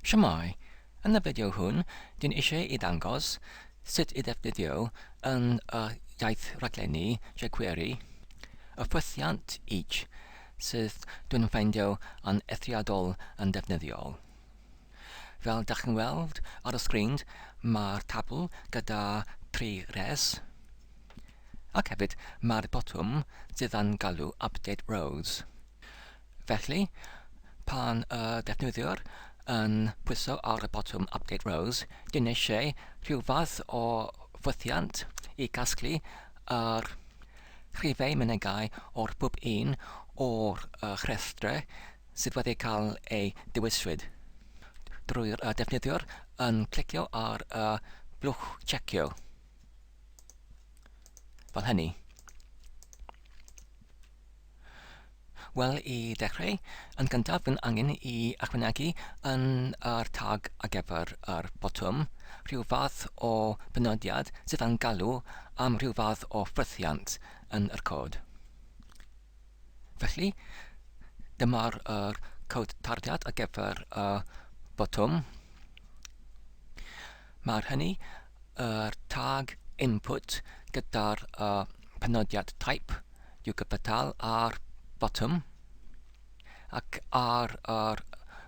Shwmae! Yn y fideo hwn, dyn eisiau i ddangos sut i ddefnyddio yn y iaith rhaglenni jQuery y ffwythiant each sydd dwi'n ffeindio yn eithriadol yn defnyddiol. Fel dach chi'n weld ar y sgrin, mae'r tabl gyda tri rhes, ac hefyd mae'r botwm sydd yn galw Update Rows. Felly, pan y defnyddiwr yn pwyso ar y botwm Update Rows, dyn eisiau rhyw fath o ffwythiant i gasglu yr rhifau mynegai o'r pob un o'r rhestrau sydd wedi cael ei dewiswyd drwy'r defnyddiwr yn clicio ar y blwch checio. Fel hynny. Wel, i ddechrau, yn gyntaf yn angen i ychwanegu yn yr tag ar gyfer yr botwm rhyw fath o benodiad sydd yn galw am rhyw fath o ffwythiant yn yr cod. Felly, dyma'r yr cod tarddiad ar gyfer y botwm. Mae'r hynny yr tag input gyda'r uh, penodiad type yw gyfatal ar botwm ac ar yr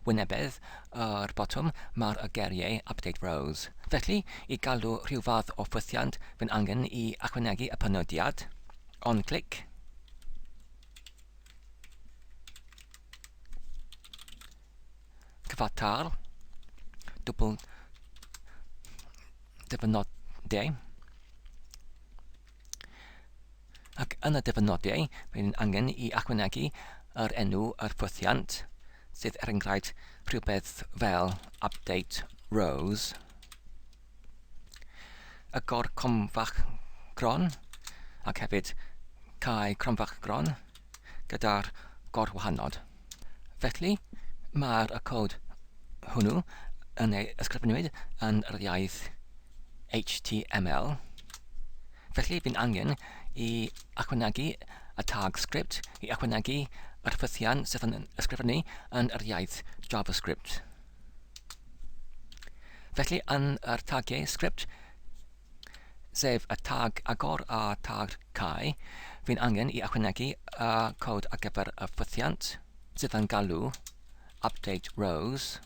wynebedd yr botwm mae'r y geiriau update rows. Felly, i galw rhyw fath o ffwythiant, fy'n angen i ychwanegu y penodiad on click cyfatal dwbl dyfynodau Ac yn y dyfynodau, mae'n angen i ychwanegu yr enw yr ffwythiant, sydd er enghraifft rhywbeth fel update rows. Agor cromfach gron, ac hefyd cau cromfach gron gyda'r gorwahanod. Felly, mae'r y cod hwnnw yn ei ysgrifennwyd yn yr iaith HTML. Felly, fi'n angen i ychwanegu y tag script i ychwanegu yr ffythian sydd yn ysgrifennu yn yr iaith JavaScript. Felly, yn yr tagiau script, sef y tag agor a tag cau, fi'n angen i ychwanegu y cod ar gyfer y ffythiant sydd yn galw update rows.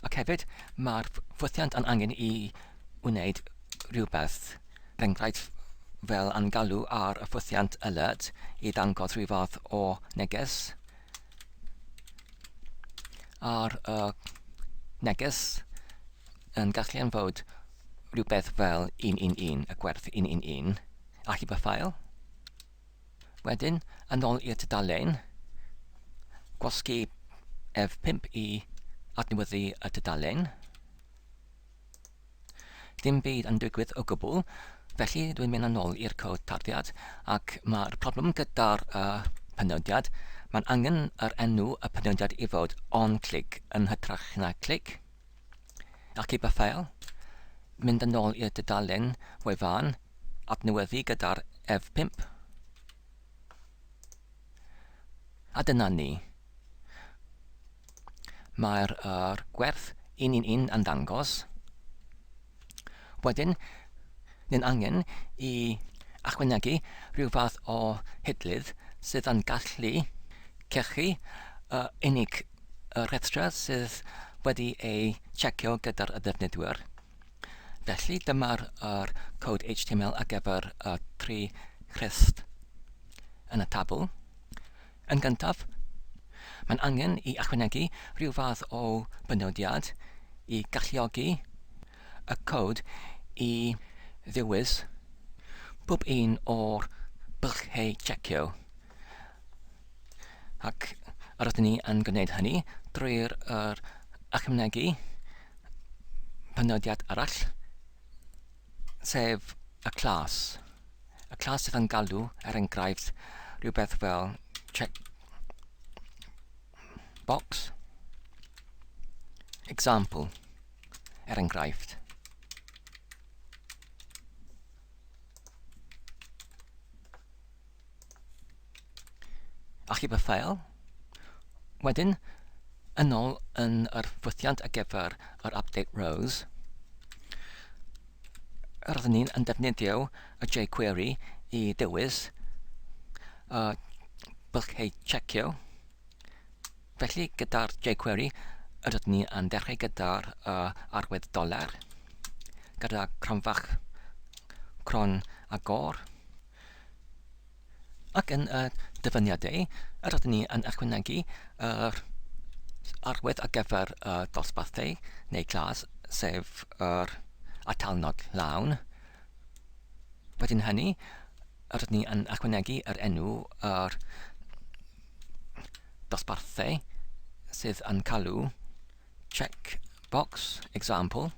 Ac hefyd, mae'r ffwythiant yn angen i wneud rhywbeth, er enghraifft fel yn galw ar y ffwythiant alert i ddangos rhyw fath o neges ar y neges yn gallu yn fod rhywbeth fel 111, y gwerth 111, achub y ffael. Wedyn, yn ôl i'r tudalen, gwasgu F5 i adnewyddu y tudalen. Dim byd yn digwydd o gwbl, felly dwi'n mynd yn ôl i'r cod tarddiad ac mae'r problem gyda'r uh, penodiad, mae'n angen yr enw y penodiad i fod on click yn hytrach na click. Ac i ffeil, mynd yn ôl i'r dudalen wefan, adnewyddu gyda'r F5. A dyna ni. Mae'r er gwerth 111 yn dangos. Wedyn, ni'n angen i ychwanegu rhyw fath o hidlydd sydd yn gallu cechu y unig y rhestrau sydd wedi ei checio gyda'r defnyddwyr. Felly dyma'r yr cod HTML ar gyfer y tri rhestr yn y tabl. Yn gyntaf, mae'n angen i ychwanegu rhyw fath o benodiad i galluogi y cod i ddewis pob un o'r bylchau checio. Ac rydyn ni yn gwneud hynny drwy'r yr ychwanegu penodiad arall, sef y class. Y class sydd yn galw, er enghraifft, rhywbeth fel check box example, er enghraifft. Achub y ffeil. Wedyn, yn ôl yn yr ffwythiant ar gyfer yr update rows, rydyn ni'n yn defnyddio y jQuery i dewis y bylchau checio. Felly, gyda'r jQuery, rydyn ni yn dechrau gyda'r uh, arwydd doler, gyda cronfach cron agor, Ac yn y dyfyniadau, yr ydyn ni yn ychwanegu yr arwydd ar gyfer y dosbarthau neu class, sef yr atalnod llawn. Wedyn hynny, yr ydyn ni yn ychwanegu yr enw yr dosbarthau sydd yn calw checkbox example.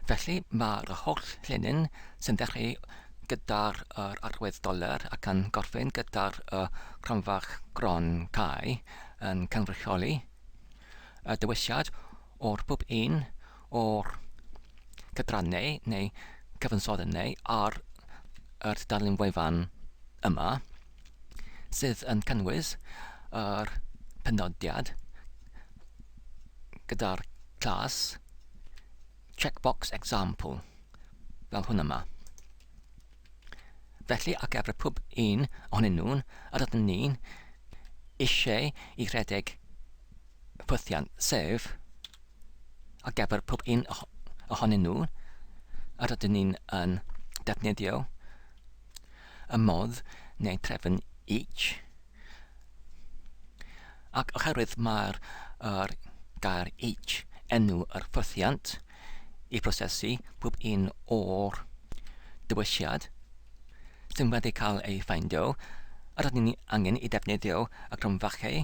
Felly, mae'r holl llinyn sy'n dechrau gyda'r yr arwydd doler ac yn gorffen gyda'r y cronfach gron cau yn cynrychioli y dewisiad o'r pob un o'r cydrannau neu cyfansoddynau ar yr tudalen wefan yma sydd yn cynnwys yr penodiad gyda'r class checkbox example, fel hwn yma. Felly, ar gyfer pob un ohonyn nhw'n, yr ydyn ni'n eisiau i rhedeg ffwythiant, sef ar gyfer pob un ohonyn nhw, yr ydyn ni'n yn defnyddio y modd neu trefn each. Ac oherwydd mae'r yr gair each, enw yr ffwythiant, i prosesu pob un o'r dewisiad sy'n wedi cael ei ffeindio, yr ydyn ni angen i defnyddio y cromfachau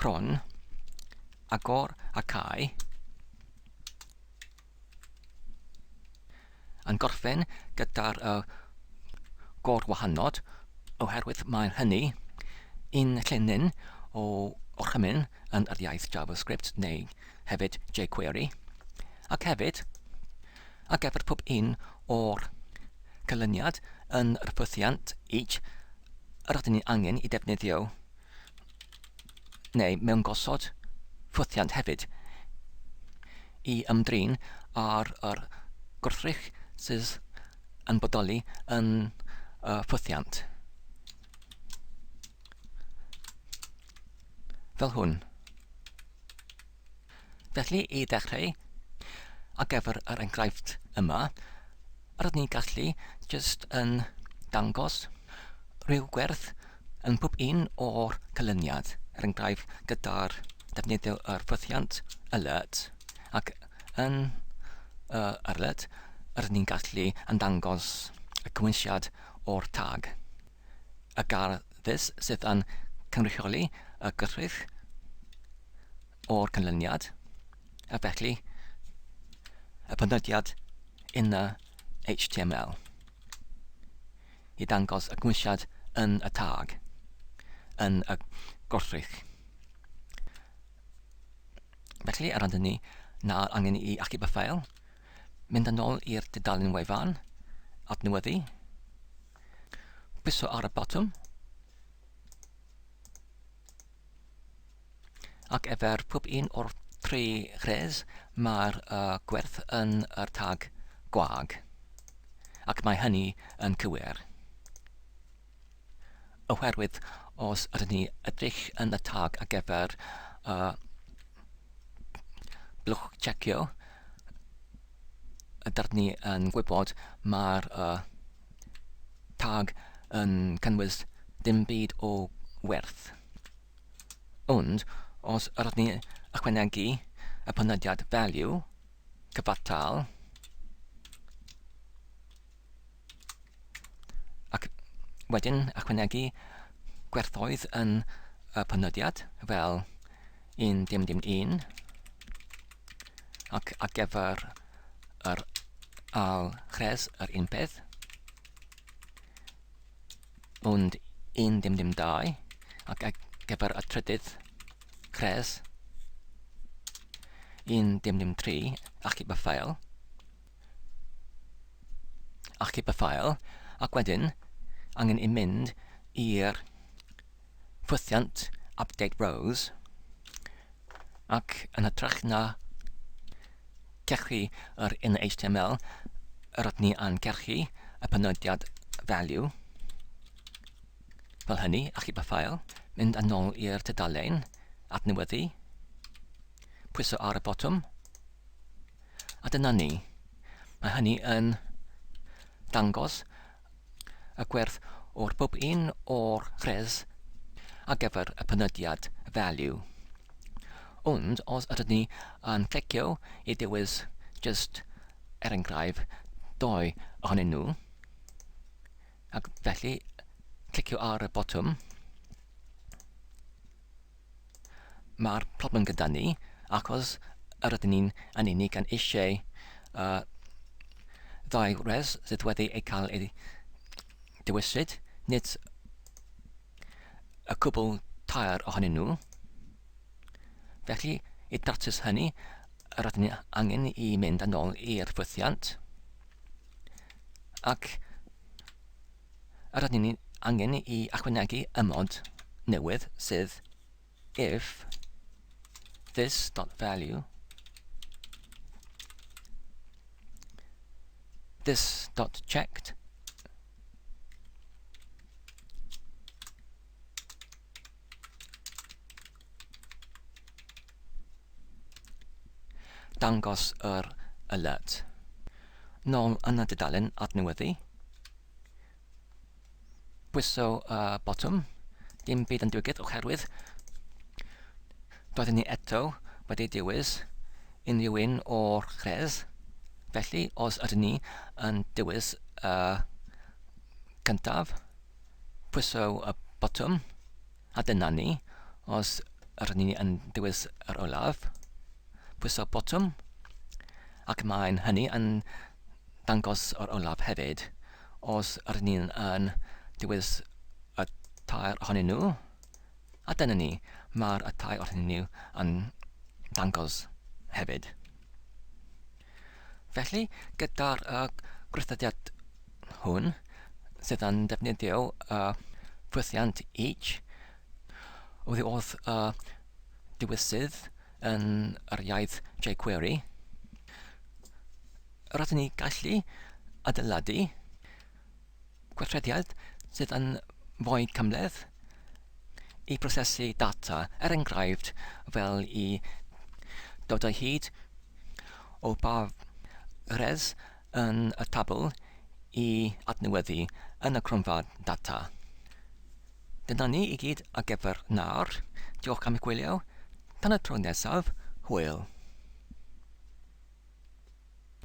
cron, agor a cau, Yn gorffen gyda'r y gorwahanod oherwydd mae hynny un llinyn o orchymyn yn yr iaith JavaScript neu hefyd jQuery ac hefyd ar gyfer pob un o'r canlyniad yn yr ffwythiant each yr ydyn ni angen i defnyddio neu mewn gosod ffwythiant hefyd i ymdrin â'r yr gwrthrych sydd yn bodoli yn y ffwythiant. Fel hwn. Felly, i ddechrau, ar gyfer yr enghraifft yma, rydyn ni'n gallu jyst yn dangos rhyw gwerth yn pob un o'r canlyniad, er enghraifft gyda'r defnyddio yr ffwythiant alert, ac yn y alert rydyn ni'n gallu yn dangos y cymwysiad o'r tag. Y gair this sydd yn cynrychioli y gwrthrych o'r canlyniad, a felly y penodiad yn y HTML i ddangos y gynwysiad yn y tag, yn y gwrthrych. Felly, ar ran ni, nawr angen i achub y ffael, mynd yn ôl i'r dudalen wefan, adnewyddu, pwyso ar y botwm, Ac efo'r pob un o'r tri rhes, mae'r uh, gwerth yn yr tag gwag. Ac mae hynny yn cywir. Oherwydd os ydyn ni edrych yn y tag ar gyfer uh, blwch checio, ydyn ni yn gwybod mae'r uh, tag yn cynnwys dim byd o werth. Ond, os ydyn ni ychwanegu y penodiad value cyfartal ac wedyn ychwanegu gwerthoedd yn y penodiad fel 1 dim dim 1 ac ar gyfer yr ail rhes yr un peth ond 1 dim dim 2 ac ar gyfer y trydydd rhes 1 dim dim 3 achub y ffael achub y ffael ac wedyn angen i mynd i'r ffwythiant update rows ac yn hytrach na cachu yr inner HTML, yr ydyn ni yn cachu y penodiad value fel hynny, achub y ffael, mynd yn ôl i'r tudalen, adnewyddu, pwyso ar y botwm, a dyna ni. Mae hynny yn dangos y gwerth o'r bob un o'r rhes ar gyfer y penodiad value. Ond os ydyn ni yn clicio i dewis jyst er enghraifft doi ohonyn nhw, ac felly clicio ar y botwm, Mae'r problem gyda ni, achos yr ydyn ni'n yn unig yn eisiau ddau wres sydd wedi eu cael eu dewisyd, nid y cwbl tair ohonyn nhw. Felly, i datrys hynny, yr ydyn ni angen i mynd yn ôl i'r ffwythiant ac Yr ydyn ni angen i ychwanegu ymod newydd sydd if this dot value this dot checked dangos yr alert. Nôl yn y dudalen adnewyddu. Pwyso y botwm. Dim byd yn digwydd oherwydd doeddwn ni eto wedi dewis unrhyw un o'r rhes. Felly, os ydyn ni yn dewis y cyntaf, pwyso y botwm, a dyna ni. Os ydyn ni yn dewis yr olaf, pwyso botwm, ac mae'n hynny yn dangos yr olaf hefyd. Os ydyn ni'n yn dewis y tair ohonyn nhw, a dyna ni, mae'r y tair ohonyn nhw yn dangos hefyd. Felly, gyda'r uh, gwrthodiad hwn, sydd yn defnyddio y uh, ffwythiant each, oddi wrth y uh, diwysydd yn yr iaith jQuery, rydyn ni gallu adeiladu gweithrediad sydd yn fwy cymhleth i prosesu data, er enghraifft fel i dod o hyd o ba res yn y tabl i adnewyddu yn y cronfa data. Dyna ni i gyd ar gyfer nawr. Diolch am eich gwylio. Tan y tro nesaf, hwyl.